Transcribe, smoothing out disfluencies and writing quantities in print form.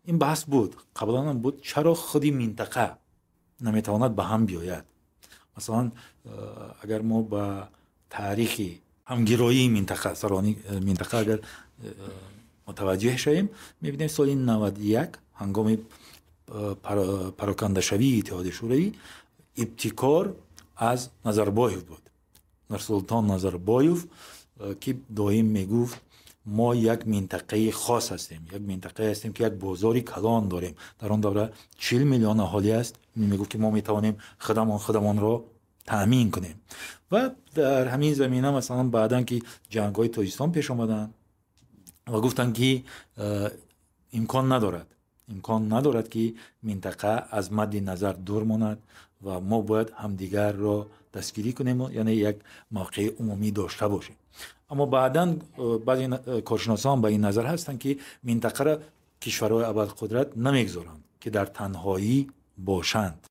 Ин баҳс буд, қаблан ҳам буд, чаро худи минтақа наметавонад ба ҳам биёяд. Масалан, агар мо ба таърихи ҳамгироии минтақа, сарони минтақа агар мутаваҷҷеҳ шавем, мебинем, соли 91 ҳангоми парокандашавии Иттиҳоди Шӯравӣ ибтикор аз Назарбоев буд, Нурсултон Назарбоев, ки доим мегуфт: «Мо як минтақаи хос ҳастем, як минтақае ҳастем, ки як бозори калон дорем». Дар он давра 40 миллион аҳолӣ аст. Мегуфт, ки мо метавонем худамон худамонро таъмин кунем. Ва дар ҳамин замина, масалан, баъдан ки ҷангҳои Тоҷикистон пеш омаданд ва гуфтанд, ки имкон надорад, ки минтақа аз мадди назар дур монад ва мо бояд ҳамдигарро дастгирӣ кунем, яъне як мавқеи умумӣ дошта бошем. Аммо баъдан баъзе коршиносон ба ин назар ҳастанд, ки минтақаро кишварҳои абарқудрат намегузоранд, ки дар танҳоӣ бошанд.